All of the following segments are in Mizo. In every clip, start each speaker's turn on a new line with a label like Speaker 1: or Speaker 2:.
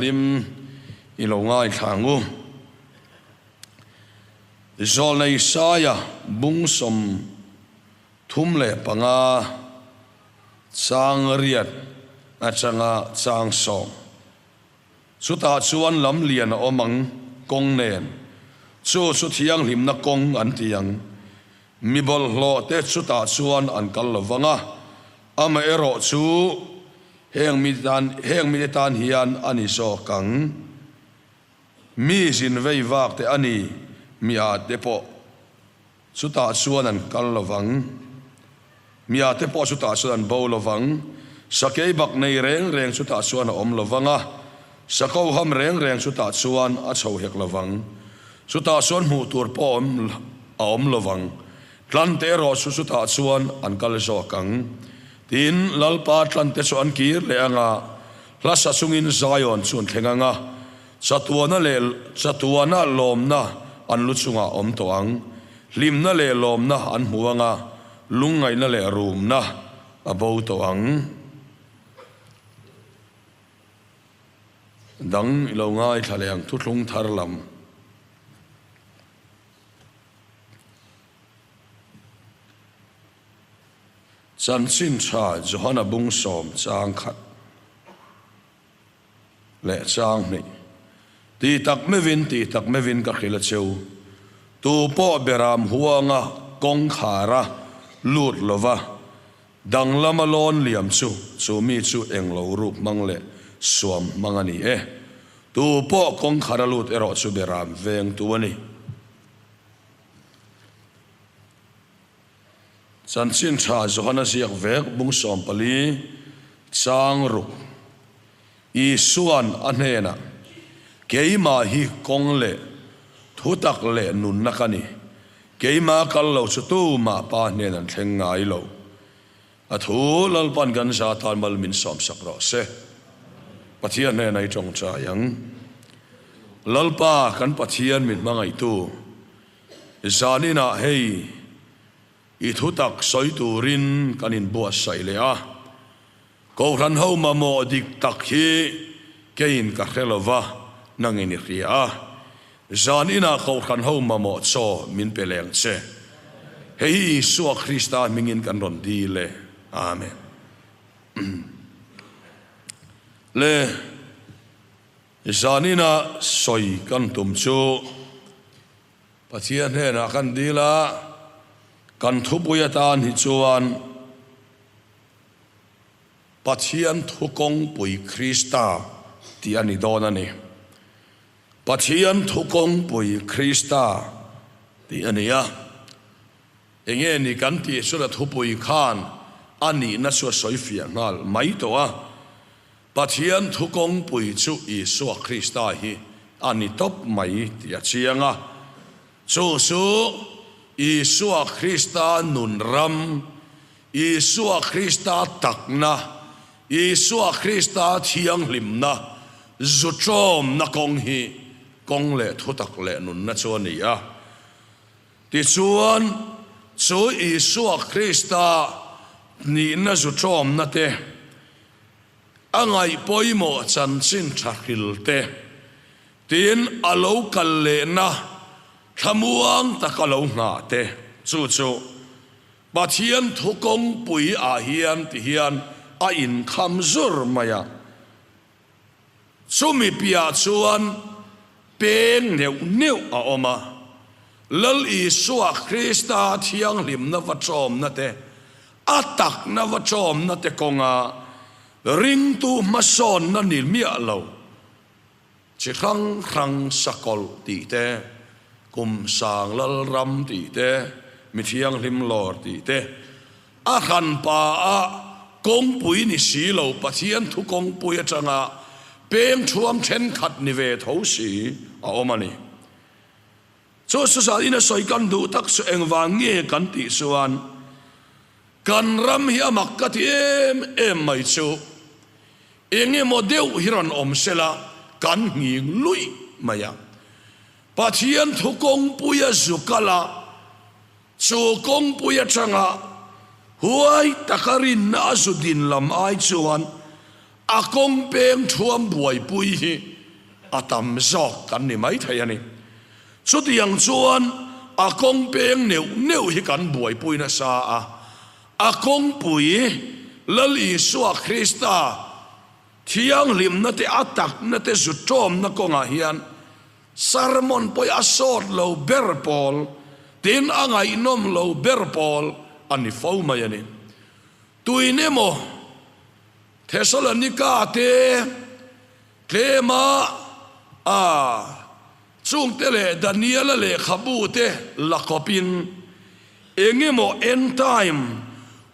Speaker 1: Thianghlim i lo ngaithla ang u. Zawlnei Saia bung 35 chang riat atanga chang sawm. Chutah chuan lam lian a awm ang, kawng nen. Chu chu thianghlimna kawng an ti ang. Mi bawlhhlawh te chutah chuan an kal lo vang a, amaherawh chu heng mi tan heng mite tan hian a ni zawk ang. Mi zin vei vak te a ni, mi ah te pawh chutah chuan an kal lo vang. Mi ah te pawh chutah chuan an bo lo vang. Sakei bak nei reng reng chutah chuan a awm lo vang a, sako ham reng reng chutah chuan a chho hek lo vang. Chutah chuan hmuh tur pawh a awm lo vang. Tlante erawh chu chutah chuan an kal zawk ang. Tin, Lalpa tlante chu an kir leh ang a, hla sa chungin Zion chu an thleng ang a, chatuana leh chatuana lawmna an lu chungah awm tawh ang. Hlimna leh lawmna an hmu ang a, lungngaihna leh rumna a bo tawh ang. Dang i lo ngaithla leh ang thuthlung thar lam. Chanchin tha Johana bung sawm chang khat leh chang hnih. Ti tak meuhin, ti tak meuhin ka hrilh a cheu. Tu pawh beram huanga kawngkhara lut lova danglama lawn liam chu, chu mi chu englo ruk hmang leh suam hmang a ni e. Tu pawh kawngkhara lut erawh chu beram vengtu a ni. Chanchin tha Johana ziak vek bung 14 chang ruk Isuan a hnenah, Keimah hi kawng leh thutak leh nunna ka ni, keimah kal lo chu tumah Pa hnen an thleng ngai lo. A thu Lalpan kan za tan mal min sawmsak rawh se. Pathian hnenah i tawngtai ang. Lalpa kan Pathian min hmangaihtu. Zaninah hei i thutak sawi turin kan inbuatsaih leh a, Kohhran ho mamawh dik tak hi keiin ka hre lova, nangin i hria a. Zaninah Kohhran ho mamawh chaw min pe leng che. Hei hi Isua Krista hmingin kan rawn dil e. Amen. Le. Zanina sawi kan tum chu Pathian hnenah kan dil a, kan thupui atan hi chuan Pathian thu kawngpui Krista tih a ni dawn a ni. Pathian thu kawngpui Krista tih a ni a. Enge ni kan tih chuan a thupui khan a nihna chu a sawi fiah nghal mai tawh a. Pathian thu kawngpui chu Isua Krista hi a ni tawp mai tih a chiang a. Chu chu Isua Krista nun ram, Isua Krista takna, Isua Krista thianghlimna, zutrawmna kawng hi kawng leh thutak leh nunna chu a ni a. Tichuan, chu Isua Krista nihna zutrawmna te, a ngaih pawimawh chanchin tha hril te, tin a lo kal lehna thlamuang taka lo nghah te, chu chu Pathian thu kawngpui ah hian ti hian a inkham zur mai a. Chumi piah chuan peng neuh neuh a awm a, Lal Isua Krista thianghlimna va ṭawmna te, a takna va ṭawmna te kawnga ringtu hmasawnna ni miah lo chi hrang hrang sakawlh tih te, kum sang lalram tih te, mi thianghlim lawr tih te, A hranpa a kawngpui ni si lo Pathian thu kawngpui atanga peng thuam thenkhat ni ve tho si a awm a ni. Chu Suzan in a sawi kan duh tak chu engvang nge kan tih chuan kan ram hi a mak ka ti em em mai chu eng emaw deuh hi rawn awm sela kan nghing luih mai a. Pathian thu kawngpui a zu kal a. Chu kawngpui atanga huai taka rinna a zu din lam ai chuan A kawng peng thuam buaipui hi a tam zawk kan ni maithei a ni. Chutiang chuan a kawng peng neuh neuh hi kan buaipui nasa a, a kawngpui Lal Isua Krista thianghlimna te a takna te zutawmna kawngah hian sermon pawh a sawt lo ber pawl, tin a ngaihnawm lo ber pawl a ni fo mai a ni. Tuin emaw Thesalonika te tlema a chungte leh Daniela lehkhabu te la kawpin eng emaw end time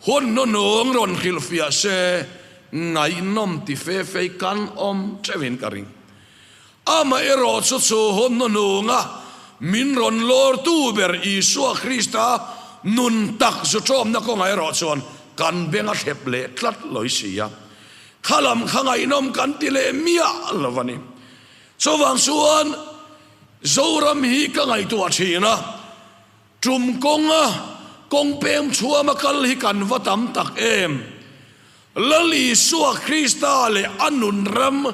Speaker 1: hun hnuhnung rawn hrilhfiah se ngaihnawm ti fe fei kan awm theuhin ka ring. Amaherawhchu chu hun hnuhnunga min rawn lawrtu ber Isua Krista nun tak zu ṭawmna kawngah erawh chuan kan beng a thlep leh tlat lawi si a. Kha lam kha ngaihnawm kan ti leh miah lo a ni. Chuvang chuan Zoram hi ka ngaihtuah ṭhin a, ṭum kawnga kawng peng chhuama kal hi kan va tam tak em? Lal Isua Krista leh a nun ram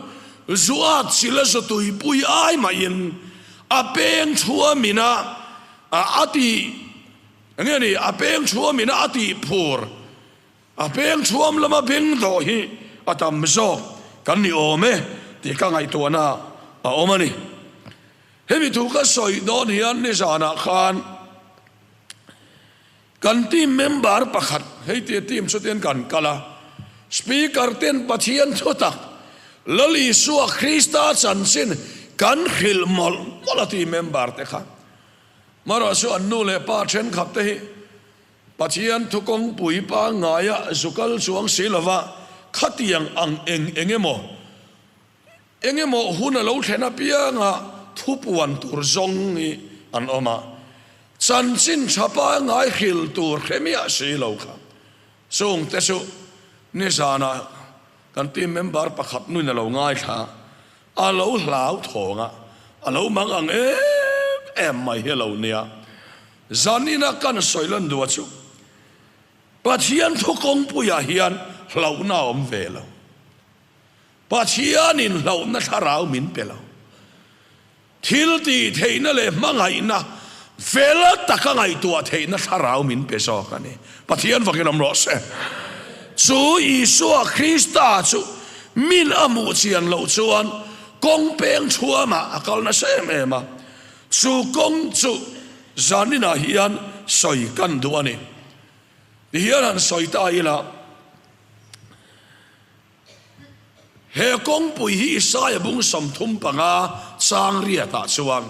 Speaker 1: zuat sila zawtuipui ai mahin a peng thuamin a a tih enge ni a peng thuamin a tih phur a peng thuam lama beng dawh hi a tam zawk kan ni awm e tih ka ngaihtuahna a awm a ni. Hemi thu ka sawi dawn hian nizanah khan Kan team member pakhat hei tia team chu ten kan kal a, Speaker ten Pathian thutak Lal Isua Krista chanchin kan hrilh mawlh mawlh a team member te kha. Marawh chu an nu leh pa thenkhat te hi Pathian thu kawngpui pangngaia zu kal chuang si lova khatiang ang eng eng emaw Eng emaw hun a lo thlen apianga thupuan tur zawng hi an awm a, chanchin tha pangngai hril tur hre miah si lo kha. Chungte chu nizanah kan team member pakhat nuin a lo ngaithla a, a lo hlau thawng a, a lo mang ang em em mai hi a lo nia. Zanina kan sawi lan duh a chu Pathian thu kawngpuiah hian hlauhna a awm ve lo. Pathianin hlauhna thlarau min pe lo. Thil tih theihna leh hmangaihna fel taka ngaihtuah theihna thlarau min pe zawk a ni. Pathian vakin awm rawh se. Chu Isua Krista chu min a hmuh chian loh chuan kawng peng chhuamah a kal nasa em em a. Chu kawng chu zaninah hian sawi kan duh a ni. Tihian han sawi ta ila. He kawngpui hi Isaia bung 35 chang riatah chuan,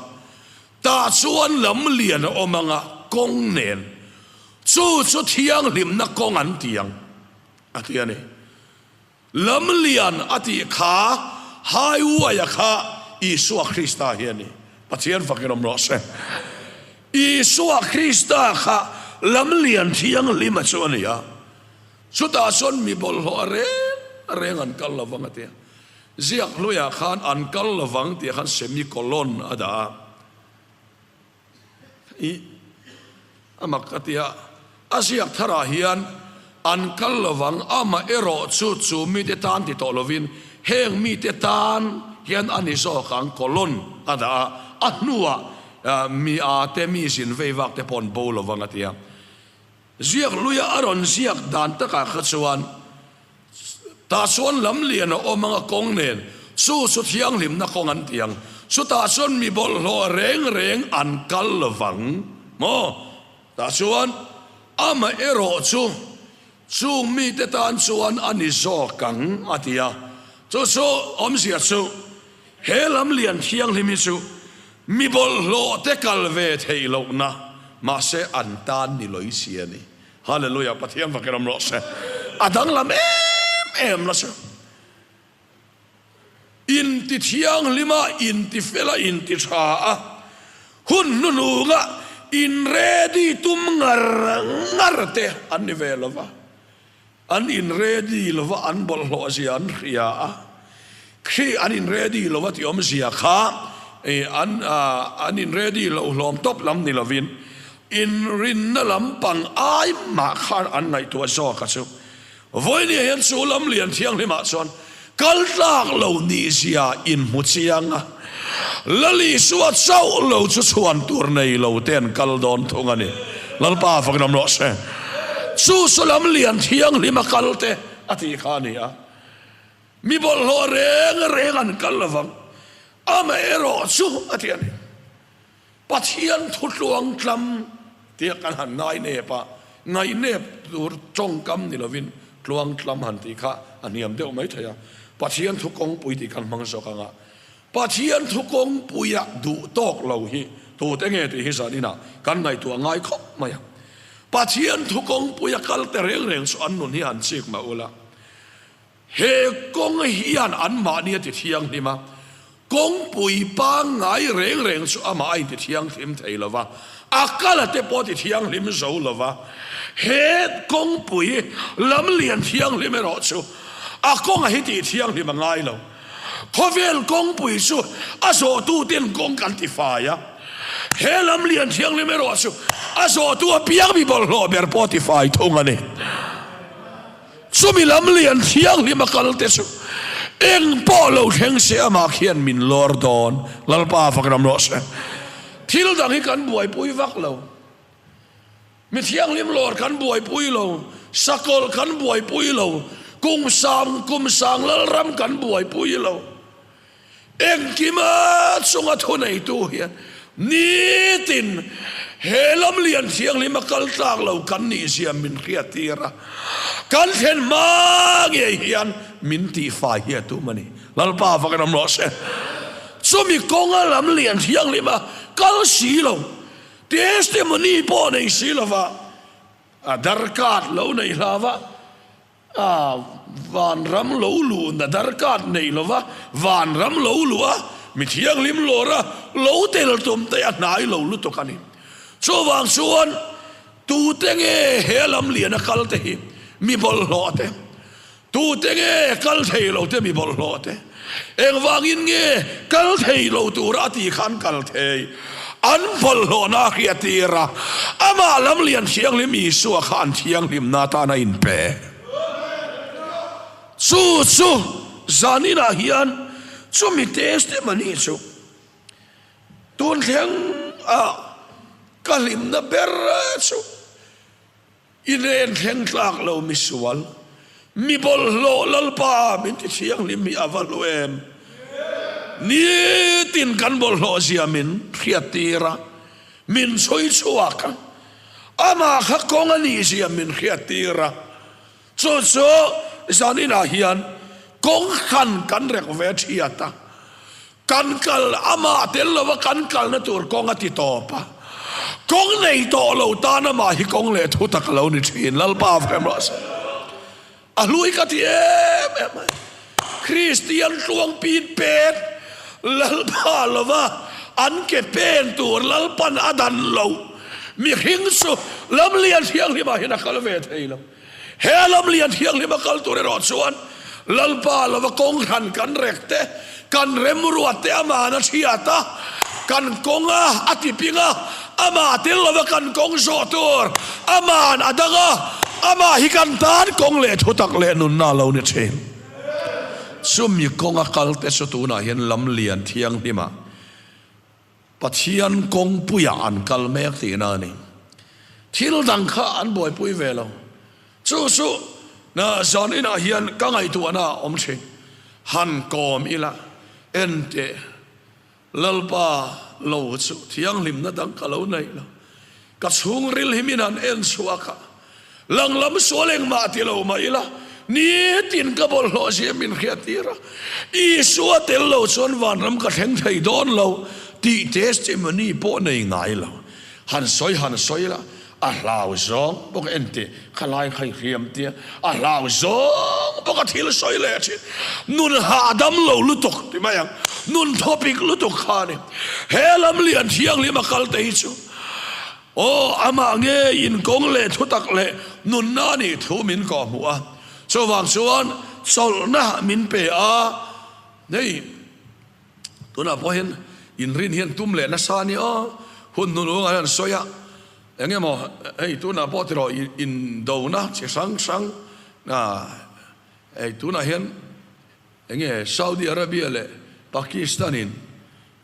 Speaker 1: Tah chuan lam lian a awm anga kawng nen, chu chu thianghlimna kawng an ti ang, a ti a ni. Lam lian a tih kha highway-a kha Isua Krista hi a ni. Pathian fakin awm rawh se. Isua Krista kha lam lian thianghlima chu a ni a. Chutah chuan mi bawlhhlawh a reng a reng an kal lovang a ti a. Ziak hluiah khan an kal lovang tih khan semicolon a dah a. Ih, a mak a ti a. A ziak tharah hian an kal lovang amah erawh chu chu mite tan ti tawh lovin heng mite tan hian a ni zawk ang colon a dah a. A hnuah mi a te mi zin vei vak te pawh an bo lovang a ti a. Ziak luia a rawn ziak dan takah kha chuan tah chuan lam lian a awm anga kawng nen chu chu thianghlimna kawng an ti ang. Chutah chuan mi bawlhhlawh reng reng an kal lovang maw? Tah chuan amah erawh chu chung mite tan chuan a ni zawk ang a ti a. Chu chu awmzia chu he lam lian thianghlim hi chu Mi bawlhhlawh te kal ve theih lohna, mahse an tan ni lawih si a ni. Hallelujah, Pathian fakin awm rawh se. A danglam em em la chu. Inti thianghlim a, inti fel a, inti tha a, hun hnuhnunga in ready tum ngar ngar te an ni ve lova. An in ready lova an bawlhhlawh zia an hria a, khi an in ready lova tih awmzia kha an an in ready loh hlawm tawp lam ni lovin inrinna lampang ai mah khan an ngaihtuah zawk a chu. Vawinia hian chu lam lian thianghlimah chuan. Kal tlak lo nihzia inhmu chiang a, Lal Isua chauh lo chu chhuan tur nei lo te an kal dawn thung a ni. Lalpa fakin awm rawh se. Chu chu lam lian thianghlim a kal te a tih kha a ni a. Mi bawlhhlawh reng reng an kal lovang, amaherawh chu a ti a ni. Pathian thu tluangtlam tia kan han ngainep a, ngaihnep tur tawngkam ni lovin tluangtlam han tih kha a hniam deuh mai thei a. Pathian thu kawngpui tih kan hmang zawk anga Pathian thu kawngpuia duh tawk lo hi tute nge tih hi zaninah kan ngaihtuah ngai khawp mai a. Pathian thu kawngpuia kal te reng reng chu an nun hi han chik mah ula. He kawng hian anmahni a ti thianghlim a, kawngpui pangngai reng reng chu amah a inti thianghlim thei lo va, a kala te pawh a ti thianghlim zo lo va. He kawngpui lam lian thianghlim erawh chu a kawnga hi tih thianghlim a ngai lo. Khawvel kawngpui chu a zawhtuten kawng kan ti fai a, he lam lian thianghlim erawh chu a zawhtu apiang mi bawlhhlawh ber pawh a ti fai thung a ni. Chumi lam lian thianghlim a kal te chu eng pawh lo thleng se amah khian min lawr dawn. Lalpa fak ram rawh se. Thil dang hi kan buaipui vak lo. Mi thianghlim lawr kan buaipui lo, sakawlh kan buaipui lo, kum sang kum sang lalram kan buaipui lo. Engkima chunga thuneitu hian nitin he lam lian thianghlim a kal tlak lo kan nihzia min hriattir a, kan thlen hma ngei hian min tihfai hi a tum a ni. Lalpa fakin awm rawh se. Chumi kawnga lam lian thianghlim a kal si lo, testimony pawh nei si lova, a darkat lo nei hlava, A vanram lo luhna darkat nei lova vanram lo luh a, mi thianghlim lawr a lo tel tum te a hnai lo lutuk a ni. Chuvang chuan tute nge he lam lian a kal te hi mi bawlhhlawh te, tute nge kal thei lo te mi bawlhhlawh te, engvangin nge kal thei lo tura a tih khan kal thei, an bawlhhlawhna a hriattir a, amah lam lian thianghlim Isua kha an thianghlimna atan a inpe. Chu chu zaninah hian chumi testimony chu tun thleng a ka hlimna ber chu I ren thleng tlak lo misual, mi bawlhhlawh Lalpa min ti thianghlim hi a va hlu em? Nitin kan bawlhhlawh zia min hriattir a, min chhui chhuak a, amah kha kawng a nih zia min hriattir a, chu chu zaninah hian kawng hran kan rek ve thiat a. Kan kal amah tel lova kan kalna tur kawng a ti tawp a, kawng nei tawh lo tan amah hi kawng leh thu tak a lo ni thin. Lalpa avem rawh se. A hlui ka ti em em mai. Kristian tluang pin pet Lalpa lova an ke pen tur Lalpan a dan lo mihring chu lamlian thianghlimah hian a kal ve thei lo. He lam lian thianghlim a kal tur erawh chuan Lalpa lova kawng hran kan rek te, kan remruat te ama'n a hriat a, kan kawnga a tiping a, amah tel lova kan kawng zawh tur ama'n a dang a, amah hi kan tan kawng leh thutak leh nunna a lo ni thin. Chumi kawnga kal te chu tunah hian lam lian thianghlimah Pathian kawngpuiah an kal mek tihna a ni. Thil dang kha an buaipui ve lo. Chu chu zan inah hian ka ngaihtuahna a awm thin. Han kawm ila, en teh, Lalpa lo chu thianghlimna dang ka lo nei lo. Ka chhungril hi min han en chhuak a, lang lam sual engmah ti lo mah ila, nitin ka bawlhhlawh zia min hriattir a, Isua tel lo chuan vanram ka thleng thei dawn lo tih testimony pawh nei ngai lo. Han sawi han sawi ila, a hlau zawng bawk a en teh, khalai kha i hriam tia, a hlau zawng bawk a thil sawi leh thin. Nun hahdam lo lutuk ti mai ang, nun thawpik lutuk kha a ni. He lam lian thianghlim a kal te hi chu, Aw, amah nge inkawng leh thutak leh nunna a nih thu min kawhhmuh a, chuvang chuan chawlhna min pe a. Hei, tunah pawh hian inrin hian tum leh nasa a ni aw, hun hnunung an han sawi a, eng emaw hei tunah pawh tiraw indona chi hrang hrang, hei tunah hian. Enge Saudi Arabia leh Pakistan in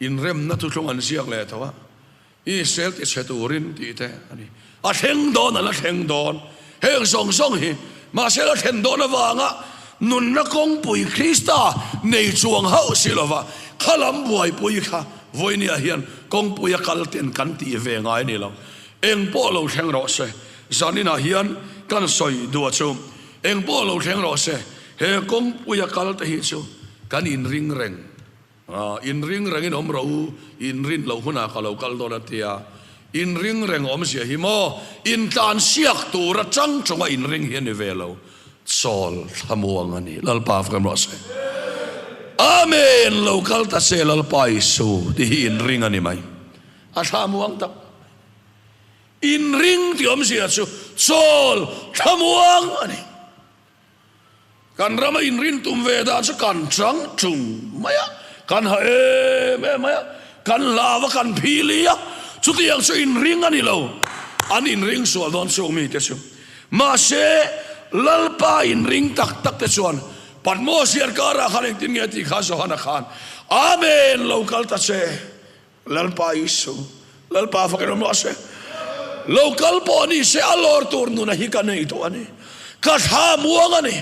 Speaker 1: inremna thuthlung an ziak leh tho a, Israel ti chhe turin tih te a ni. A thleng dawn a la thleng dawn. Heng zawng zawng hi mahse la thlen dawn avanga nunna kawngpui Krista nei chuang hauh si lova kha lam buaipui kha vawinia hian kawngpui a kal ten kan tih ve ngai a ni lo. Eng pawh lo thleng rawh se. Zaninah hian kan sawi duh a chu eng pawh lo thleng rawh se. He kawngpui a kal te hi chu kan inring reng. Inring rengin awm rawh u, inrin loh hunah ka lo kal dawn a tia. Inring reng awmzia hi maw? Intlansiak tura chang chunga inring hi a ni ve lo. Chawl thlamuang a ni. Lalpa fak em rawh se. Amen! Lo kal ta se Lalpa Isu tih hi inring a ni mai. A thlamuang tak. Inring tih awmzia chu chawl thlamuang a ni. Kan rama inrin tum ve dan chu kan chang chung mai a, kan ha em em mai a, kan hlau a, kan phili a, chutiang chu inring a ni lo. An inring sual dawn chung mite chu. Mahse, Lalpa inring tak tak te chuan Patmos hian karah khan engtin nge tih kha Johana khan, Amen, lo kal ta che. Lalpa Isu, Lalpa fakin awm rawh se. Lo kal pawh ni se a lawr tur nuna hi ka nei tawh a ni. Ka thla muang a ni.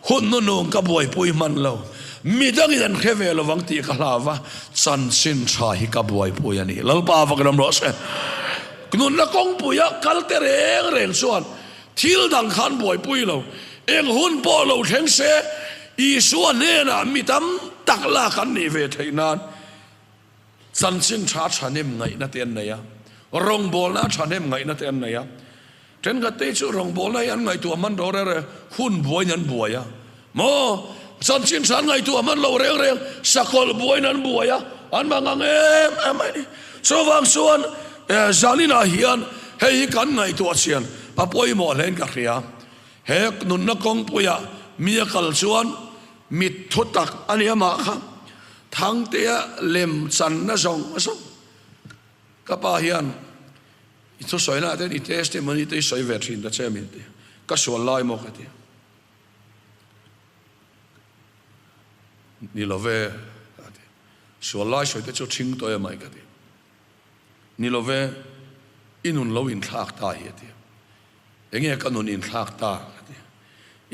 Speaker 1: Hun nunung ka buaipui hman lo. Midangin an hre ve lovang tih ka hlau va, chanchin tha hi ka buaipui a ni. Lalpa fakin awm rawh se. Nunna kawngpuia kal te reng reng chuan thil dang khan buaipui lo. Eng hun pawh lo thleng se, Isua hnenah mi tam tak lak an nih ve theih nan Chanchin tha thahnem ngaihna te an nei a, rawngbawlna thahnem ngaihna te an nei a. Thenkhat te chu rawngbawlna hi an ngaihtuah hman lo reng reng, hun buaiin an buai a. Maw? Chanchin tha an ngaihtuah hman lo reng reng, sakawlh buaiin an buai a, an mangang em em mai a ni. Chuvang chuan zaninah hian hei hi kan ngaihtuah chian a pawimawh hlein ka hria. He nunna kawngpuiah mi a kal chuan mit thu tak a ni amah kha. Thangtea lem channa zawng zawng ka pa hian i thusawi te i testimony te i sawi ve thin ta che min ti ka sual lai maw ka ti ni lo ve ka ti sual lai sawi te chu thing tawh em ai ka ti ni lo ve i nun lo inthlak ta hi a ti enge ka nun inthlak ta ka ti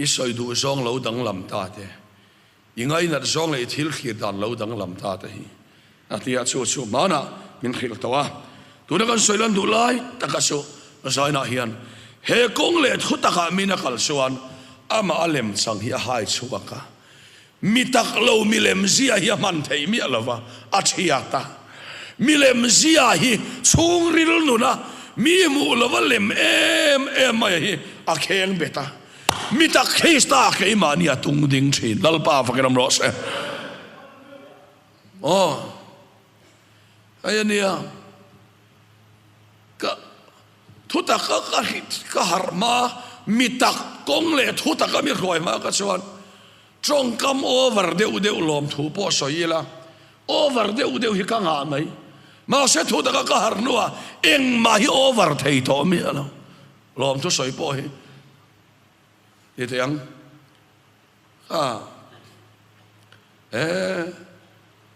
Speaker 1: i sawi duh zawng lo danglam ta te I ngainat zawng leh i thil thlir dan lo danglam ta te hi a ti a, chu chu hmanah min hrilh tawh a. Tuna kan sawi lan duh lai taka chu Zainah hian he kawng leh thu takah min a kal chuan amah a lem chang hi a hai chhuak a, mi tak lo milem zia hi a hman theih miah lo va, a thiat a. Milem zia hi chhungril nuna mi hmuh lova lem em em mai hi a kheng bet a. Mi tak Krista keimahni a tung ding thin. Lalpa fakin awm rawh se. Aw, hei a nia, ka thu taka ka ka harh hma, mi tak kawng leh thu taka mi hruai hma ka chuan tawngkam over deuh deuh lawmthu pawh sawi ila, over deuh deuh hi ka ngah mai. Mahse thu taka ka harh hnuah engmah hi over thei tawh miah lo. Lawmthu sawi pawh hi ti thei ang a e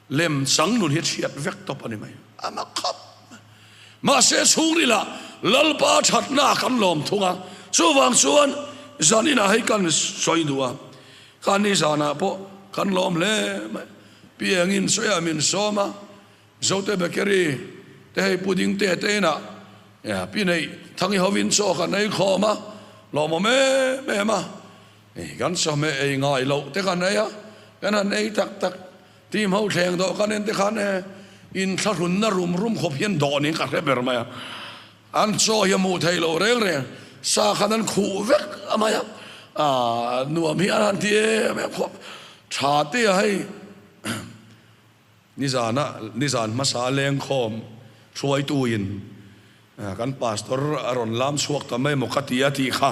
Speaker 1: lem chang nun hi chhiat vek tawp a ni mai a mak khawp mahse chhungril ah Lalpa thatna kan lawm thung a chuvang chuan zan inah hei kan sawi duh a khan ni zanah pawh kan lawm hle mai piangin sawiah min sawm a. Zote Bakery te hei pudding te te inah pi neih thangi hovin chaw kan ei khawm a, lawmawm em em a, kan chawhmeh ei ngai loh te kan ei a, kan han ei tak tak team ho thleng dawh kan en te khan e inthlahrunna rum rum khawp hian dawh niin ka hre ber mai a, an chaw hi a hmuh theih loh reng reng, sa khan an khuh vek a mai a, nuam hi an han ti em em khawp tha te a hei. Nizana nizan hmasa lengkhawm hruaituin kan pastor a rawn lam chhuak ta mai maw ka ti a tih kha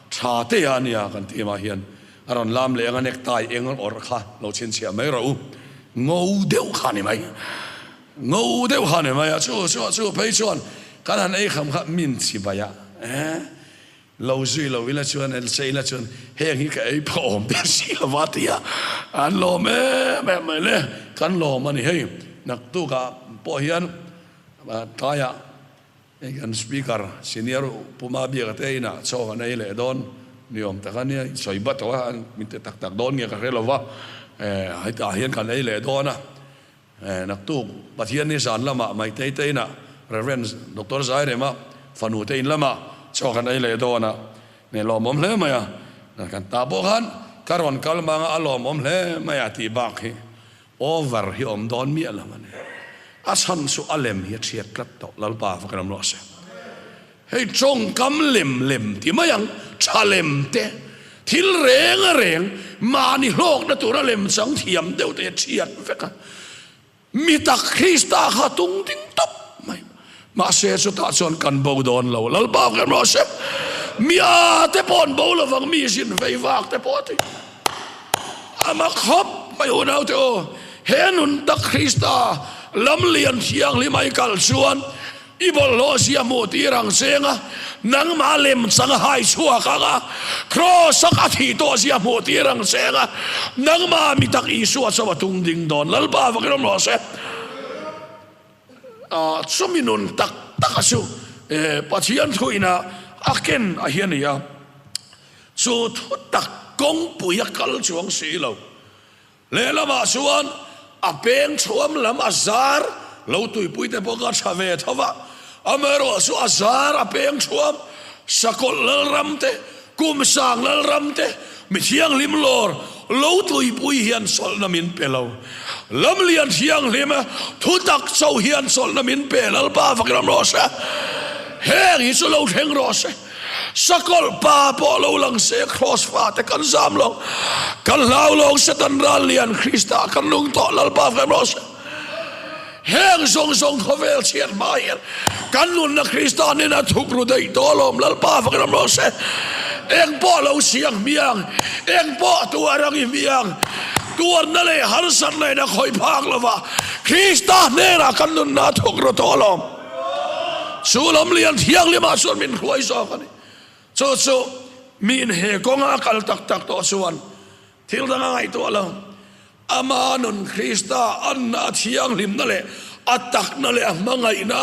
Speaker 1: tha te a nia kan tih mah hian a rawn lam leh anga necktie eng awrh kha lo chhinchhiah mai rawh u ngo deuh kha ni mai ngo deuh kha ni mai a chu chu chu phei chuan kan han ei kham kha min chibai a eh. Lo zui lo ila chuan en se ila chuan heng hi ka ei phah awm der si lo va tia an lawm em em mai le. Kan lawm a ni hei naktukah pawh hian tlaiah hei kan speaker senior Puma Biaka te inah chaw kan ei leh dawn ni awm tak a nia sawi bat lo a min ti tak tak dawn nge ka hre lo va hetah hian kan ei leh dawn a. Naktuk Pathian ni zan lamah Maitei te inah Rev. Doctor Zairema fanu te in lamah chaw kan ei leh dawn a, ne lawmawm hle mai a, kan ta pawh khan ka rawn kal mang a, a lawmawm hle mai a tih bak hi over hi awm dawn miah lo a ni. A chhan chu a lem hi a chhiat tlat tawh, Lalpa va kan awm rawh se. Hei tawngkam lem lem ti mai ang, tha lem te, thil reng a reng, mahni hlawkna tura lem chang thiam deuh te thiat vek a, mi tak Krista kha tung ding tawp mai. Mahse chutah chuan kan bo dawn lo, Lalpa kan rawh se, mi a te pawh an bo lovang, mi zin vei vak te pawh a ti. Ama khawp mai unaute aw, he nun tak Krista lam lian thianghlim a i kal chuan, I bawlhhlawh zia hmuh tir ang cheng a, nangmah lem chang a hai chhuak ang a, Kraws a ka thih tawh zia hmuh tir ang cheng a, nangmah mi tak Isua chaw a tung ding dawn. Lalpa vakin awm rawh se. Ah, chumi nun tak tak a chu Pathian thuina a ken a hi a ni a, chu thu tak kawngpui a kal chuang si lo. Lehlamah chuan a peng chhuam lam a zar lo tuipui te pawh kha tha ve tho va, amaherawh chu a zar a peng chhuam Sakawlh Lalram te, Kumsang Lalram te, mi thianghlim lawr lo tuipui hian chawlhna min pe lo. Lamlian thianghlim thutak chauh hian chawlhna min pe Lalpa vakin awm rawh se. Heng hi chu lo thleng rawh se. Sakawlh pa pawh lo lang se Kraws fate kan zam lo, kan hlau lo Satan ral lian Krista kan nung tawh Lalpa fem rawh se. Heng zawng zawng khawvel chhiat hma hian kan nunna Krista nen a thuk ru daih tawh alawm Lalpa fak ram rawh se. Eng pawh lo siang hmiang, eng pawh tuar ang i hmiang, tuarna leh harsatna in a khawih phak lova Krista hnenah kan nunna a thuk ru tawh alawm. Chu lam lian thianghlimah chuan min hruai zawk a ni. Chu chu miin he kawnga a kal tak tak tawh chuan thil dang a ngaihtuah lo. Ama nun Krista anna a thianghlimna leh a takna leh a hmangaihna,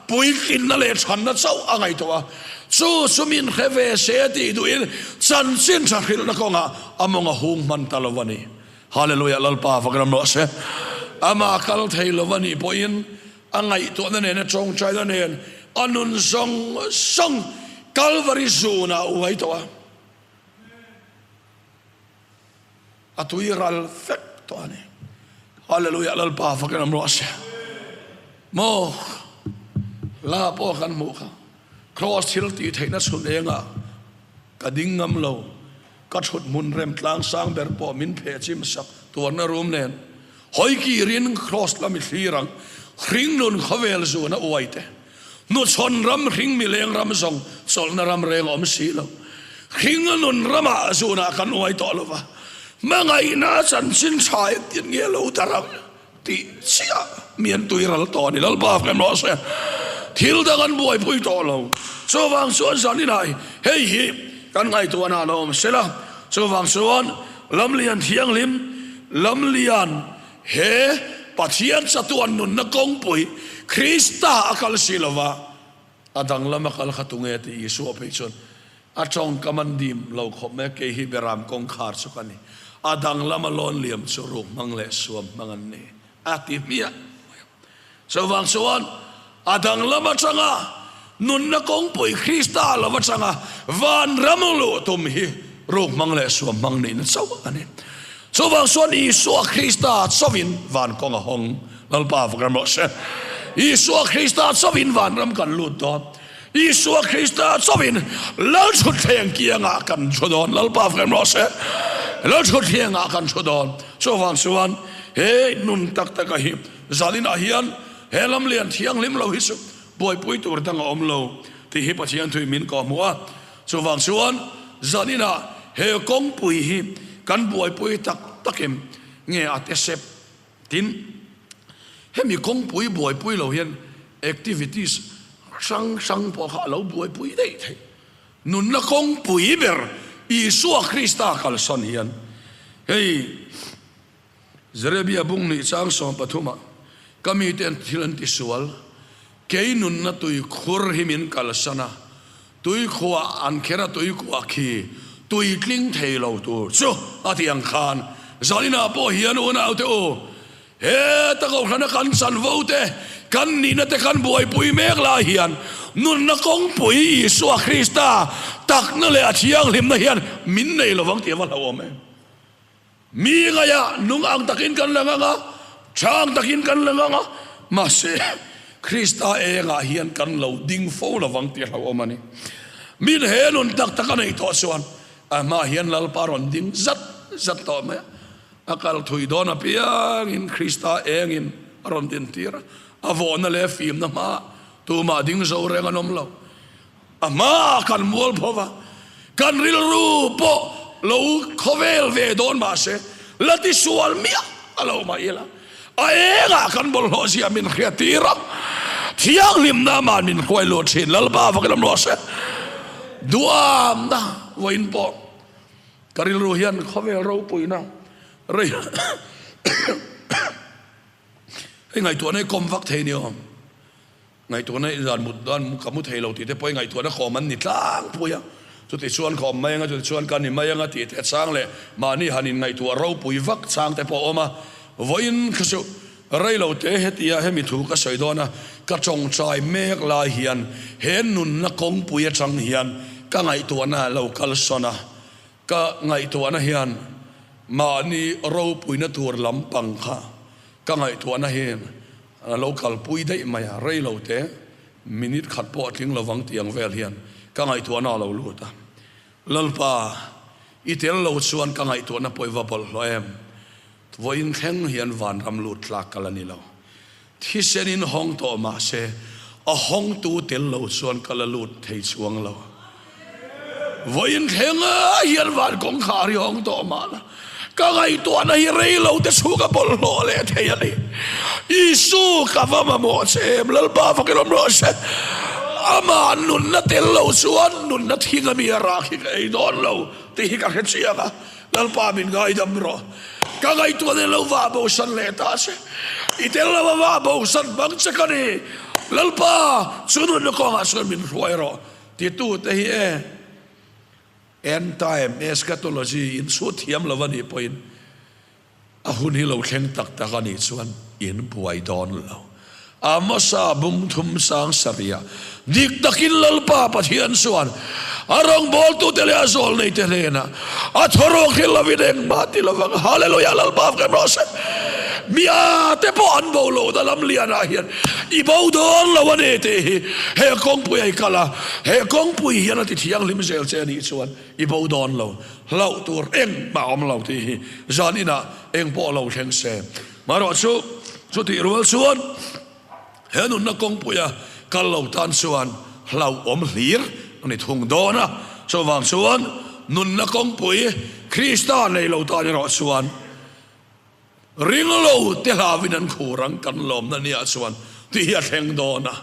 Speaker 1: puitlinna leh chhanna chauh a ngaihtuah a. Chu chu min hre ve se tih duhin chanchin tha hrilhna kawngah a mawng a hung hman ta lo a ni. Hallelujah Lalpa fak ram rawh se. Ama kal thei lo a nih pawhin A ngaihtuahna nen, a tawngtaina nen, a nun zawng zawng Kalvari zunah a uai tawh a. A tui ral vek tawh a ni. Hallelujah, Lalpa fakin awm rawh se. Maw hla pawh kan hmuh kha. Kraws thil tih theihna chhun engah ka ding ngam lo. Ka thut hmun rem tlang sang ber pawh min pheh chim sak tuarna rum nen. Hawi kirin Kraws lam i thlir ang, hringnun khawvel zun a uai te. Hnuchhawn ram hring mileng ram zawng chawlhna ram reng a awm si lo. Hringnun ramah zunah kan uai tawh lo va, hmangaihna chanchin tha engtin nge lo dar ang tih chiah mi an tui ral tawh a ni. Lalpa fem rawh se. Thil dang an buaipui tawh lo. Chuvang chuan zaninah hei hi kan ngaihtuahna a lo awm sela. Chuvang chuan Lamlian Thianghlim, Lamlian, he Pathian chatuan nunna kawngpui Krista a kal si lova, a danglam a kal kha tunge tih Isua phei chuan a tawngkam an dim lo khawp mai a, kei hi Beram kawngkhar chu ka ni, a danglam a lawn liam chu ruk hmang leh suam hmang an ni a ti hmiah mai a. Chuvang chuan a danglam atanga nunna kawngpui Krista lo atanga vanram luh tum hi ruk hmang leh suam hmang nihna chauh a ni. Chuvang chuan Isua Krista chauhin van kawng a hawng. Lalpa va ram rawh se. Isua Krista chauhin vanram kan lut dawn. Isua Krista chauhin Lalthutthleng kiangah kan thu dawn. Lalpa va ram rawh se. Lalthutthlengah kan thu dawn. Chuvang chuan he nun tak taka hi Zalinah hian he lamlian thianghlim lo hi chu buaipui tur dang a awm lo tih hi Pathian thui min kawh hmuh a. Chuvang chuan zaninah he kawngpui hi kan buaipui tak takim nge a te sep tin hemi kawngpui buaipui lo hian activities hrang hrang pawh kha a lo buaipui daih theih. Nunna kawngpui ber Isua Krista kalsan hian hei Jeremia bung nih chang 13 ah ka miten thil an tisual, kei nunna tui khur hi min kalsan a, tuikhuah an kher a tuikuah khi tui tling thei lo tur chu a ti ang khan zaninah pawh hian unaute u, Heta kohhrana kan chanvo te, kan nihna te kan buaipui mek lai hian nunna kawngpui Isua Krista takna leh a thianghlimna hian min nei lovang tih a va hlauhawm em? Mi ngaihah nung ang takin kan la ngang a, tha ang takin kan la ngang a, mahse Krista engah hian kan lo ding fo lovang tih a hlauhawm a ni. Min he nun tak tak a neih tawh chuan a hmaah hian Lalpa rawn ding zat zat tawh mai a. A kal thui dawn apiangin Krista engin a rawn dintir a, a vawhna leh fimna hmaah tumah ding zo reng an awm lo. A hmaah kan mual pho va, kan rilru pawh lo khawvel ve dawn mah se, la tisual miah a lo mah ila, a engah kan bawlhhlawh zia min hriattir a, thianghlimna ama'n min hruai lut thin. Lalpa fakin awm rawh se. Duamna vawiin pawh. Ka rilru hian khawvel ropuina rei hei ngaihtuahna hi kawm vak thei ni awm. Ngaihtuahna hi zan mut dan ka mu thei lo tih te pawh hi ngaihtuahna kawm an ni tlangpui a. Chuti chuan ka awm mai anga, chuti chuan ka ni mai anga tih te chang leh mahni han inngaihtuah ropui vak chang te pawh a awm a. Vawiin kha chu rei lo te hetia hemi thu ka sawi dawn a, ka tawngtai mek lai hian he nunna kawngpui atang hian ka ngaihtuahna lo kalsawn a. Ka ngaihtuahna hian mahni ropuina tur lampang kha ka ngaihtuahna hian a lo kalpui daih mai a, rei lo te minute khat pawh a tling lovang tih ang vel hian ka ngaihtuahna a lo lut a. Lalpa, i tel lo chuan ka ngaihtuahna pawh i va bawlhhlawh em? Vawiin thleng hian vanram lut tlak ka la ni lo. Thisen in hawng tawh mahse a hawngtu tel lo chuan ka la lut thei chuang lo. Vawiin thlenga hian van kawngkhar hi hawng tawh mah la, ka ngaihtuahna hi rei lo te chhung a bawlhhlawh leh thei a ni. Isu ka va mamawh che em, Lalpa fakin awm rawh se. Amah nunna tel lo chuan nunna thing a mi a rak hi ka ei dawn lo tih hi ka hre chiang a. Lalpa min ngaidam rawh. Ka ngaihtuah nen lo vah bosan leh ta che. I tel lo a vah bosan hmang che ka ni. Lalpa, chu nunna kawngah chuan min hruai rawh titu te hi e end time eschatology in chhut thiam lo a nih pawhin A hun hi lo thleng tak tak a nih chuan in buai dawn lo. Amosa bung thum sang sarih ah dik takin Lalpa Pathian chuan a rawngbawltute leh a zawlneite hnenah a thawruak hi lovin engmah ti lovang. Hallelujah Lalpa fak em rawh se. Mi a te pawh an bo lo na lam lianah hian i bo dawn lo a ni tih hi he kawngpui a i kal a, he kawngpui hian a ti thianghlim zel che a nih chuan I bo dawn lo, hlauh tur engmah a awm lo tih hi zan inah eng pawh lo thleng se. Marawh chu, chutih rual chuan he nunna kawngpuia kal lo tan chuan hlauh awm hlir a ni thung dawn a. Chuvang chuan nunna kawngpui Krista nei lo tan erawh chuan ring lo te hlauhin an khur ang kan lawmna nia chuan tih hi a thleng dawn a.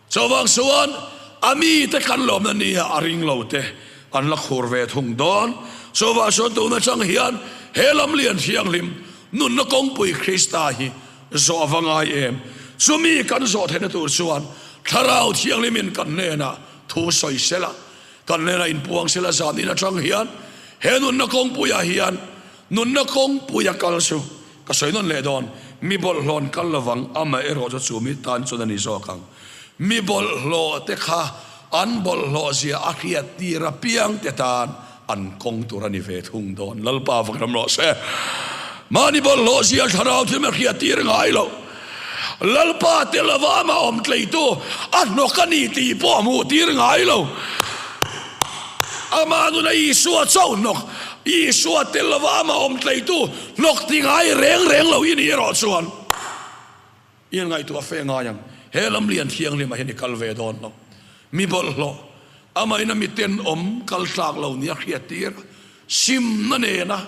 Speaker 1: Chuvang chuan a mite kan lawmna nia a ring lo te an la khur ve thung dawn. Chuvang chuan tun atang hian he lam lian thianghlim nunna kawngpui Krista hi zawh a va ngai em? Chumi kan zawh theihna tur chuan Thlarau Thianghlimin kan hnenah thu sawi sela, kan hnenah inpuang sela zanin atang hian he nunna kawngpuiah hian nunna kawngpuia kal chu Ka sawi nawn leh dawn, mi bawlhhlawh an kal lovang, amah erawh chu chu mi tan chuan a ni zawk ang. Mi bawlhhlawh te kha an bawlhhlawh zia a hriat tir apiang te tan an kawng tur a ni ve thung dawn. Lalpa vak ram rawh se. Mahni bawlhhlawh zia thlarau thil a hriat tir ngai lo. Lalpa te lova amah awm tleitu a hnawk a ni tih pawh a hmuh tir ngai lo. Amah nuna Isua chauh hnawk, Isua tel lova amah awm tleitu hnawk ti ngai reng reng lo i nih erawh chuan i han ngaihtuah fe ngai ang. He lam lian thianghlimah hian i kal ve dawn lo. Mi bawlhhlawh, amahin a miten awm kal tlak lo nia hriat tir a, simna nena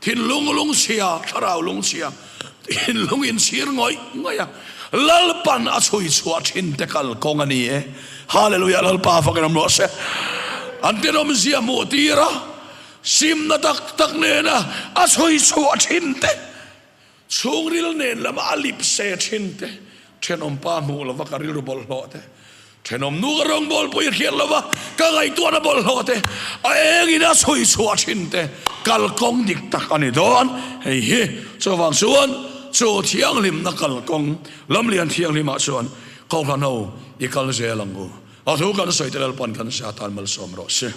Speaker 1: thinlung lungchhia, thlarau lungchhia, thinlung inchhir ngawih ngawih a, Lalpan a chhui chhuah thin te kal kawng a ni e. Hallelujah Lalpa fakin awm rawh se. An tenawmzia hmuh tir a, simna tak tak nena a chhui chhuah thin te, chhungril nen lama a lip se thin te, thenawm pa hmuh lova ka rilru bawlhhlawh te, thenawm nu ka rawngbawlpui hriat lova ka ngaihtuahna bawlhhlawh te, a engin a chhui chhuah thin te, kalkawng dik tak a ni dawn. Hei hi chuvang chuan chu thianghlimna kalkawng lamlian thianghlimah chuan Kohhranho i kal zel ang u. A thu kan sawi te Lalpan kan zia tan malsawm rawh se.